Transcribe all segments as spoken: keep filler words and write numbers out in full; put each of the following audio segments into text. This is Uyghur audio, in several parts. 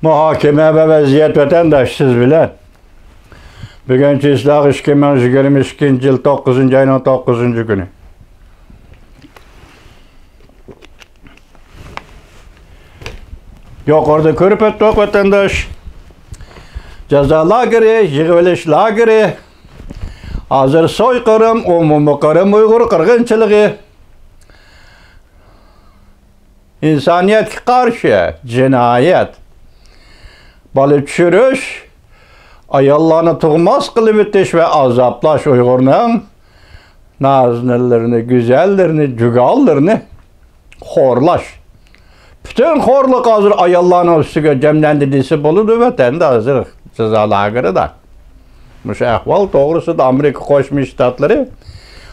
مۇھاكىمە ۋە ۋەزىيەت ۋەتەنداش سىز بىلەن. بۈگۈن چىسلاغ ئىككى مىڭ يىگىرمە ئىككىنچى يىل توققۇزىنچى ئاينىڭ توققۇزىنچى كۈنى. يۇقىرىدا كۆرۈپ ئۆتتۇق ۋەتەنداش. جازا لاگېرى، يىغىۋېلىش لاگېرى. ھازىر سويقىرىم، ئومۇمىي قىرىم ئۇيغۇر قىرغىنچىلىقى. ئىنسانىيەتكە قارشى جىنايەت. بالا چۈشۈرۈش، ئاياللارنى تۇغماس قىلىۋېتىش ۋە ئازابلاش ئۇيغۇرنىڭ نازىنىنلىرىنى، گۈزەللىرىنى، جۇگاللىرىنى خورلاش. پۈتۈن خورلۇق ھازىر ئاياللارنىڭ ئۈستىگە جەملەندى دېسە بولىدۇ، ۋەتەندە ھازىر جازا لاگېرىدا. مۇشۇ ئەھۋال توغرىسىدا ئامېرىكا قوشما شتاتلىرى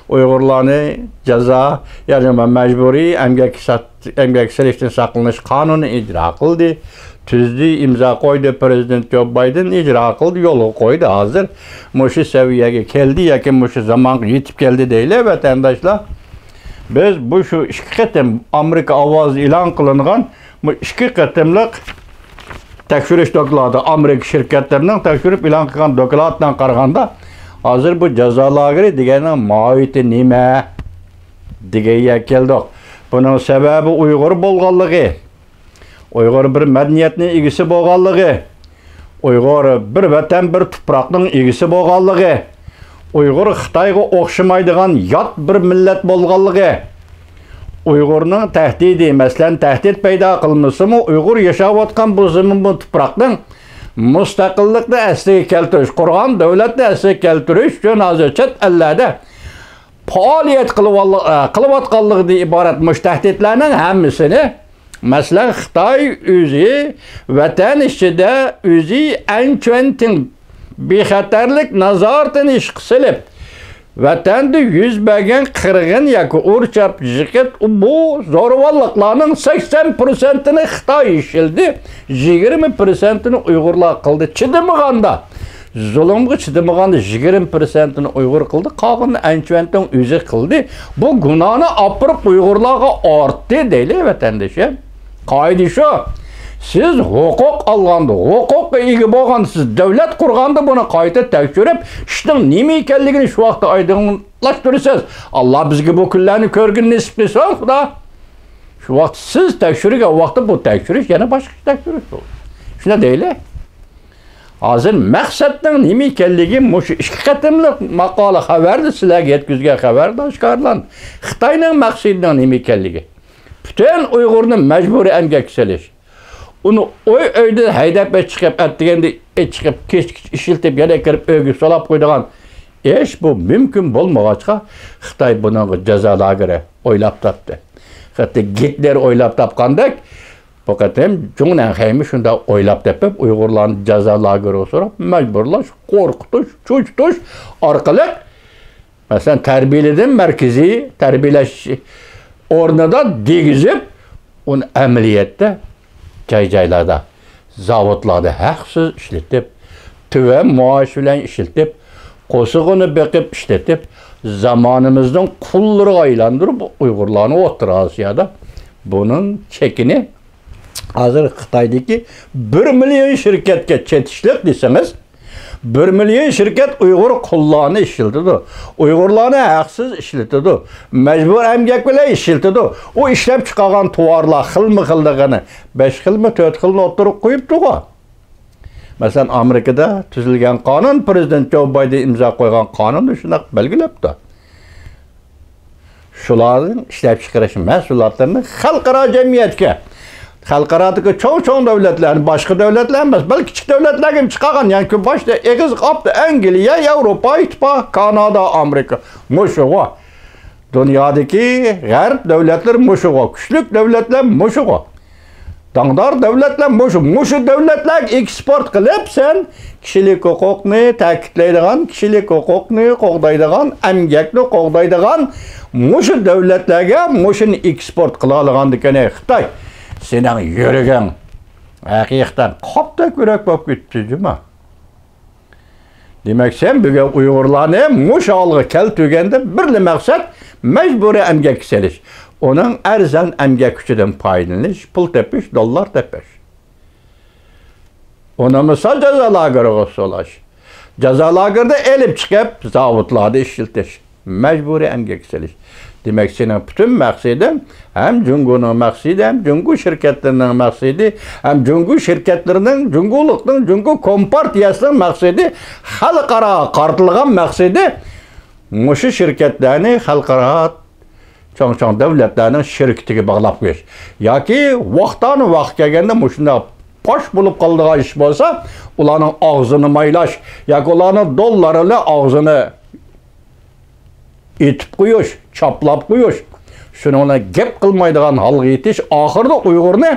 ئۇيغۇرلارنى جازا، يەنى مەجبۇرىي ئەمگەككە سات-، ئەمگەككە سېلىشتىن ساقلىنىش قانۇنى ئىجرا قىلدى. تۈزدى، ئىمزا قويدى، پىرېزىدېنت جو بايدېن ئىجرا قىلدى، يولغا قويدى. ھازىر مۇشۇ سەۋىيەگە كەلدى ياكى مۇشۇ زامانغا يېتىپ كەلدى دەيلى، ۋەتەنداشلار. بىز بۇ شۇ ئىككى قېتىم ئامېرىكا ئاۋازى ئېلان قىلىنغان بۇ ئىككى قېتىملىق تەكشۈرۈش دوكلاتى، ئامېرىكا شىركەتلىرىنىڭ تەكشۈرۈپ ئېلان قىلغان دوكلاتىدىن قارىغاندا، ھازىر بۇ جازا لاگېرى دېگەننىڭ ماھىيىتى نېمە دېگەن يەرگە كەلدۇق. بۇنىڭ سەۋەبى ئۇيغۇر بولغانلىقى، ئۇيغۇر بىر مەدەنىيەتنىڭ ئىگىسى بولغانلىقى، ئۇيغۇر بىر ۋەتەن، بىر تۇپراقنىڭ ئىگىسى بولغانلىقى، ئۇيغۇر خىتايغا ئوخشىمايدىغان يات بىر مىللەت بولغانلىقى، ئۇيغۇرنىڭ تەھدىتى، مەسىلەن، تەھدىت پەيدا قىلمىسىمۇ، ئۇيغۇر ياشاۋاتقان بۇ زېمىن، بۇ تۇپراقنىڭ مۇستەقىللىقنى ئەسلىگە كەلتۈرۈش، قۇرغان دۆلەتنى ئەسلىگە كەلتۈرۈش ئۈچۈن ھازىر چەت ئەللەردە پائالىيەت قىلىۋال-، قىلىۋاتقانلىقىدىن ئىبارەت مۇشۇ تەھدىتلەرنىڭ ھەممىسىنى، مەسىلەن، خىتاي ئۆزى ۋەتەن ئىچىدە ئۆزى ئەنچۈەنتىڭ بىخەتەرلىك نازارىتىنى ئىشقا سېلىپ، ۋەتەندە يۈز بەرگەن قىرغىن ياكى ئۇرۇش، جىقىت، بۇ زورىۋاللىقلارنىڭ سەكسەن پىرسەنتىنى خىتاي ئىشلىدى، يىگىرمە پىرسەنتىنى ئۇيغۇرلار قىلدى. چىدىمىغاندا، زۇلۇمغا چىدىمىغاندا يىگىرمە پىرسەنتىنى ئۇيغۇر قىلدى، قالغىنىنى ئەنچۈەنتىڭ ئۆزى قىلدى. بۇ گۇناھنى ئاپىرىپ ئۇيغۇرلارغا ئارتتى دەيلى، ۋەتەندىشىم. قائىدە شۇ. سىز ھوقۇق ئالغاندا، ھوقۇققا ئىگە بولغاندا، سىز دۆلەت قۇرغاندا بۇنى قايتا تەكشۈرۈپ، ئىشنىڭ نېمە ئىكەنلىكىنى شۇ ۋاقىتتا ئايدىڭلاشتۇرىسىز. ئاللا بىزگە بۇ كۈنلەرنى كۆرگىلى نېسىپ قىلسۇن، خۇدا. شۇ ۋاقىت سىز تەكشۈرگەن ۋاقىتتا بۇ تەكشۈرۈش يەنە باشقىچە تەكشۈرۈش بولىدۇ. شۇنداق دەيلى. ھازىر مەقسەتنىڭ نېمە ئىكەنلىكى مۇشۇ ئىككى قېتىملىق ماقالە خەۋەردە سىلەرگە يەتكۈزگەن خەۋەردە ئاشكارىلاندى. خىتاينىڭ مەقسىتىنىڭ نېمە ئىكەنلىكى. پۈتۈن ئۇيغۇرنى مەجبۇرىي ئەمگەككە سېلىش. ئۇنى ئۆي ئۆيدىن ھەيدەپ چىقىپ، ئەتىگەندە چىقىپ، كەچكىچە ئىشلىتىپ، يەنە كىرىپ ئۆيگە سولاپ قويىدىغان ئىش بۇ مۇمكىن بولمىغاچقا، خىتاي بۇنىڭغا جازا لاگېرى ئويلاپ تاپتى. خۇددى گىتلېر ئويلاپ تاپقاندەك، بۇ قېتىم جۇڭنەنخەيمۇ شۇنداق ئويلاپ تېپىپ، ئۇيغۇرلارنى جازا لاگېرىغا سولاپ، مەجبۇرلاش، قورقۇتۇش، چۆچۈتۈش ئارقىلىق، مەسىلەن، تەربىيەلىدىن مەركىزىي تەربىيەلەش ئورنىدا دېگۈزۈپ، ئۇنى ئەمەلىيەتتە جاي-جايلاردا، زاۋۇتلاردا ھەقسىز ئىشلىتىپ، تۆۋەن مائاش بىلەن ئىشلىتىپ، قوسۇغىنى بېقىپ ئىشلىتىپ، زامانىمىزنىڭ قۇللىرىغا ئايلاندۇرۇپ، ئۇيغۇرلارنى ئوتتۇرا ئاسىيادا بۇنىڭ چېكىنى ھازىر خىتايدىكى بىر مىليون شىركەتكە چېتىشلىق دېسىڭىز، بىر مىليون شىركەت ئۇيغۇر قۇللارنى ئىشلىتىدۇ. ئۇيغۇرلارنى ھەقسىز ئىشلىتىدۇ. مەجبۇرىي ئەمگەك بىلەن ئىشلىتىدۇ. ئۇ ئىشلەپ چىقارغان تاۋارلار خىلمۇ خىللىقىنى، بەش خىلمۇ، تۆت خىلنى ئوتتۇرىغا قويۇپتۇغۇ. مەسىلەن، ئامېرىكىدا تۈزۈلگەن قانۇن، پىرېزىدېنت جو بايدېن ئىمزا قويغان قانۇندا شۇنداق بەلگىلەپتۇ. شۇلارنىڭ ئىشلەپچىقىرىش مەھسۇلاتلىرىنى خەلقئارا جەمئىيەتكە، خەلقئارادىكى چوڭ-چوڭ دۆلەتلەرنى، باشقا دۆلەتلەر ئەمەس، بەلكى كىچىك دۆلەتلەرگە چىقارغان، يەنى كۆپ باشتا ئېغىزغا ئاپتۇ، ئەنگلىيە، ياۋروپا ئىتتىپاقى، كانادا، ئامېرىكا، مۇشۇغۇ. دۇنيادىكى غەرب دۆلەتلىرى مۇشۇغۇ، كۈچلۈك دۆلەتلەر مۇشۇغۇ. داڭدار دۆلەتلەر مۇشۇ، مۇشۇ دۆلەتلەرگە ئېكسپورت قىلىپ، سەن كىشىلىك ھوقۇقنى تەكىتلەيدىغان، كىشىلىك ھوقۇقنى قوغدايدىغان، ئەمگەكنى قوغدايدىغان مۇشۇ دۆلەتلەرگە مۇشۇنى ئېكسپورت قىلالىغاندىكىنى خىتاي، سېنىڭ يۈرىكىڭ ھەقىقەتەن قاپتەك يۈرەك بولۇپ كېتىپتۇ جۇما. دېمەك، سەن بۈگۈن ئۇيغۇرلارنى مۇشۇ ھالغا كەلتۈرگەندە بىرلا مەقسەت، مەجبۇرىي ئەمگەككە سېلىش. ئۇنىڭ ئەرزان ئەمگەك كۈچىدىن پايدىلىنىش، پۇل تېپىش، دوللار تېپىش. ئۇنىمىسا جازا لاگېرىغا سولاش. جازا لاگېرىدا ئېلىپ چىقىپ، زاۋۇتلاردا ئىشلىتىش. مەجبۇرىي ئەمگەككە سېلىش. دېمەك، سېنىڭ پۈتۈن مەقسىتىڭ ھەم جۇڭگونىڭ مەقسىتى، ھەم جۇڭگو شىركەتلىرىنىڭ مەقسىتى، ھەم جۇڭگو شىركەتلىرىنىڭ، جۇڭگولۇقنىڭ، جۇڭگو كومپارتىيەسىنىڭ مەقسىتى، خەلقئاراغا قارىتىلغان مەقسىتى مۇشۇ شىركەتلەرنى خەلقئارا چوڭ-چوڭ دۆلەتلەرنىڭ شىركىتىگە باغلاپ قويۇش ياكى ۋاقتانە ۋاقىت كەلگەندە مۇشۇنداق پاش بولۇپ قالىدىغان ئىش بولسا، ئۇلارنىڭ ئاغزىنى مايلاش ياكى ئۇلارنىڭ دوللار بىلەن ئاغزىنى ئېتىپ قويۇش، چاپلاپ قويۇش، شۇنىڭ بىلەن گەپ قىلمايدىغان ھالغا يېتىش، ئاخىرىدا ئۇيغۇرنى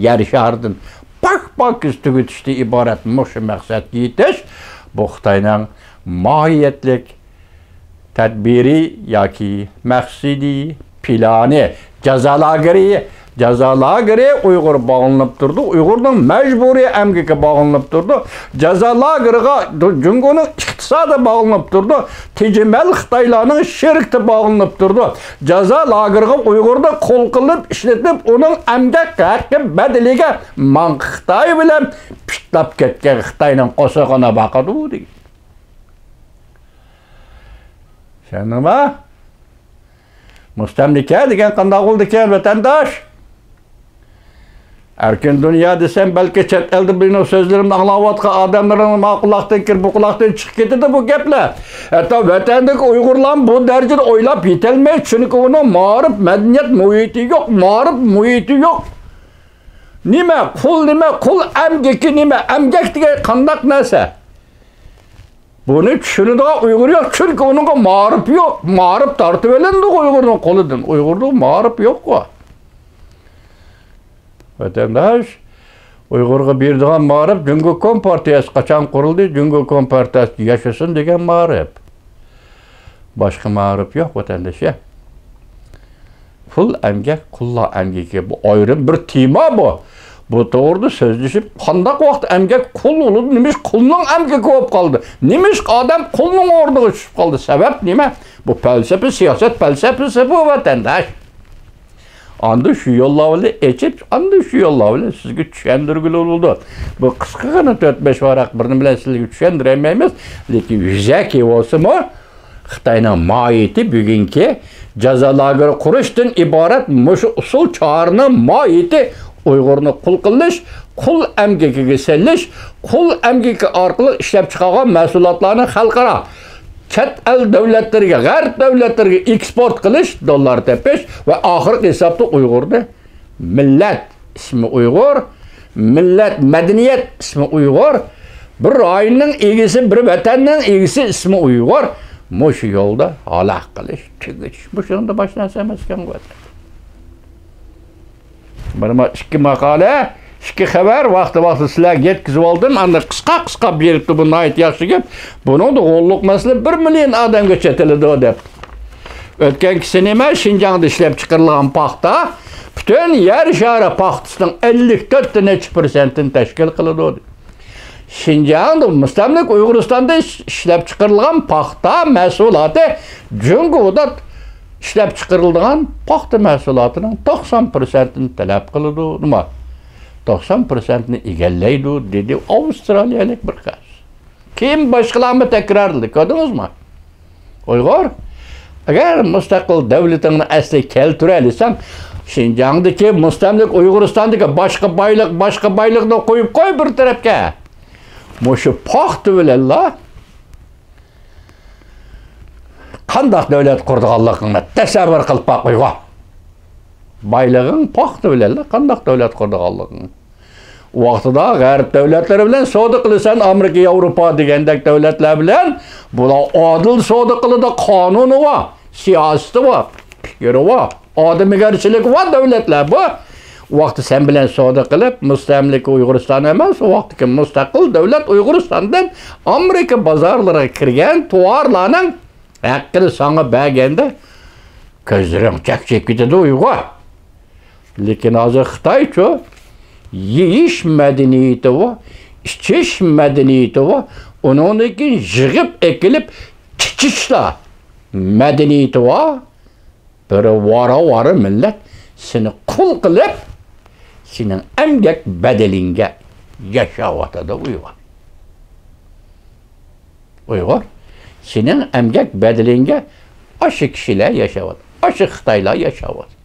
يەر شارىدىن پاك-پاكىز تۈگىتىشتىن ئىبارەت مۇشۇ مەقسەتكە يېتىش، بۇ خىتاينىڭ ماھىيەتلىك تەدبىرى ياكى مەقسىتى، پىلانى، جازا لاگېرى، جازا لاگېرى ئۇيغۇر باغلىنىپ تۇرىدۇ، ئۇيغۇرنىڭ مەجبۇرىي ئەمگىكى باغلىنىپ تۇرىدۇ، جازا لاگېرىغا دۇ-، جۇڭگونىڭ ئىقتىسادى باغلىنىپ تۇرىدۇ، تېجىمەل خىتايلارنىڭ شىركىتى باغلىنىپ تۇرىدۇ، جازا لاگېرىغا ئۇيغۇرنى قۇل قىلىپ ئىشلىتىپ، ئۇنىڭ ئەمگەك ھەققى بەدىلىگە ماڭقا خىتاي بىلەن پىتلاپ كەتكەن خىتاينىڭ قورسىقىنى باقىدۇ دېگەن. چۈشەندىڭما؟ مۇستەملىكە دېگەن قانداق بولىدىكەن، ۋەتەنداش؟ ئەركىن دۇنيا دېسەم، بەلكى چەت ئەلدە مېنىڭ سۆزلىرىمنى ئاڭلاۋاتقان ئادەملىرىڭ ما قۇلاقتىن كىرىپ، بۇ قۇلاقتىن چىقىپ كېتىدۇ بۇ گەپلەر. ھەتتا ۋەتەندىكى ئۇيغۇرلارمۇ بۇ دەرىجىدە ئويلاپ يېتەلمەيدۇ، چۈنكى ئۇنىڭ مائارىپ، مەدەنىيەت مۇھىتى يوق، مائارىپ مۇھىتى يوق. نېمە؟ قۇل نېمە؟ قۇل ئەمگىكى نېمە؟ ئەمگەك دېگەن قانداق نەرسە؟ بۇنى چۈشىنىدىغان ئۇيغۇر يوق، چۈنكى ئۇنىڭغا مائارىپ يوق. مائارىپ تارتىۋېلىندى ئۇيغۇرنىڭ قولىدىن. ئۇيغۇردا مائارىپ يوققۇ. ۋەتەنداش، ئۇيغۇرغا بېرىدىغان مائارىپ جۇڭگو كومپارتىيەسى قاچان قۇرۇلدى؟ جۇڭگو كومپارتىيەسى ياشىسۇن دېگەن مائارىپ. باشقا مائارىپ يوق، ۋەتەنداش. پۇل ئەمگەك، قۇللار ئەمگىكى، بۇ ئايرىم بىر تېما بۇ. بۇ توغرىدا سۆزلىشىپ، قانداق ۋاقىت ئەمگەك قۇل بولىدۇ؟ نېمىش قۇلنىڭ ئەمگىكى بولۇپ قالدى؟ نېمىش ئادەم قۇلنىڭ ئورنىغا چۈشۈپ قالدى؟ سەۋەب نېمە؟ بۇ پەلسەپە، سىياسەت پەلسەپىسى بۇ، ۋەتەنداش. ئاندىن شۇ يوللار بىلەن ئېچىپ، ئاندىن شۇ يوللار بىلەن سىزگە چۈشەندۈرگىلى بولىدۇ. بۇ قىسقىغىنە تۆت-بەش ۋاراق بىر نېمە بىلەن سىزگە چۈشەندۈرەلمەيمىز، لېكىن يۈزەكى بولسىمۇ، خىتاينىڭ ماھىيىتى بۈگۈنكى جازا لاگېرى قۇرۇشتىن ئىبارەت مۇشۇ ئۇسۇل چارىنىڭ ماھىيىتى ئۇيغۇرنى قۇل قىلىش، قۇل ئەمگىكىگە سېلىش، قۇل ئەمگىكى ئارقىلىق ئىشلەپچىقارغان مەھسۇلاتلارنى خەلقئارا چەت ئەل دۆلەتلىرىگە، غەرب دۆلەتلىرىگە ئېكسپورت قىلىش، دوللار تېپىش ۋە ئاخىرقى ھېسابتا ئۇيغۇرنى مىللەت ئىسمى ئۇيغۇر، مىللەت، مەدەنىيەت ئىسمى ئۇيغۇر، بىر رايوننىڭ ئىگىسى، بىر ۋەتەننىڭ ئىگىسى ئىسمى ئۇيغۇر. مۇشۇ يولدا ھالاك قىلىش، تۈگىتىش. مۇشۇنىڭدا باشقا نەرسە ئەمەسكەن بۇ ۋەتەن. بىر ما-، ئىككى ماقالە، ئىككى خەۋەر ۋاقتى-ۋاقتىدا سىلەرگە يەتكۈزۈپ ئالدىم. ئاندىن قىسقا-قىسقا بېرىپتۇ، بۇ ناھايىتى ياخشى گەپ. بۇنىڭدا غوللۇق مەسىلە بىر مىليون ئادەمگە چېتىلىدۇ دەپ. ئۆتكەنكىسى نېمە؟ شىنجاڭدا ئىشلەپچىقىرىلغان پاختا پۈتۈن يەر شارى پاختىسىنىڭ ئەللىك تۆت نەچچە پىرسەنتىنى تەشكىل قىلىدۇ. شىنجاڭدا، مۇستەملىكە ئۇيغۇرىستاندا ئىش-، ئىشلەپچىقىرىلغان پاختا مەھسۇلاتى جۇڭگودا ئىشلەپچىقىرىلىدىغان پاختا مەھسۇلاتىنىڭ توقسان پىرسەنتىنى تەلەپ قىلىدۇ، نېمە؟ توقسان پىرسەنتىنى ئىگىلەيدۇ، دېدى ئاۋسترالىيەلىك بىر قىز. كېيىن باشقىلارمۇ تەكرارلىدى، كۆردىڭىزمۇ؟ ئۇيغۇر، ئەگەر مۇستەقىل دۆلىتىڭنى ئەسلىگە كەلتۈرەلىسەڭ، شىنجاڭدىكى، مۇستەملىكە ئۇيغۇرىستاندىكى باشقا بايلىق، باشقا بايلىقنى قويۇپ قوي بىر تەرەپكە. مۇشۇ پاختا بىلەنلا قانداق دۆلەت قۇرىدىغانلىقىڭنى تەسەۋۋۇر قىلىپ باق ئۇيغۇر. بايلىقىڭ پاختا بىلەنلا قانداق دۆلەت قۇرىدىغانلىقىڭ. ۋاقتىدا غەرب دۆلەتلىرى بىلەن سودا قىلىسەن، ئامېرىكا، ياۋروپا دېگەندەك دۆلەتلەر بىلەن. بۇلار ئادىل سودا قىلىدۇ، قانۇنى بار، سىياسىتى بار، پىكرى بار، ئادىمىگەرچىلىكى بار دۆلەتلەر بۇ. ۋاقتى سەن بىلەن سودا قىلىپ، مۇستەملىكە ئۇيغۇرىستان ئەمەس، ئۇ ۋاقىتتىكى مۇستەقىل دۆلەت ئۇيغۇرىستاندىن ئامېرىكا بازارلىرىغا كىرگەن تاۋارلارنىڭ ھەققىنى ساڭا بەرگەندە، كۆزلىرىڭ چەكچىيىپ كېتىدۇ ئۇيغۇر. لېكىن ھازىر خىتايچۇ، يېيىش مەدەنىيىتى بار، ئىچىش مەدەنىيىتى بار، ئۇنىڭدىن كېيىن يىغىپ ئەكېلىپ چېچىشلار مەدەنىيىتى بار. بىر ۋارا-ۋارا مىللەت سېنى قۇل قىلىپ، سېنىڭ ئەمگەك بەدىلىڭگە ياشاۋاتىدۇ ئۇيغۇر. ئۇيغۇر، سېنىڭ ئەمگەك بەدىلىڭگە ئاشۇ كىشىلەر ياشاۋاتىدۇ، ئاشۇ خىتايلار ياشاۋاتىدۇ.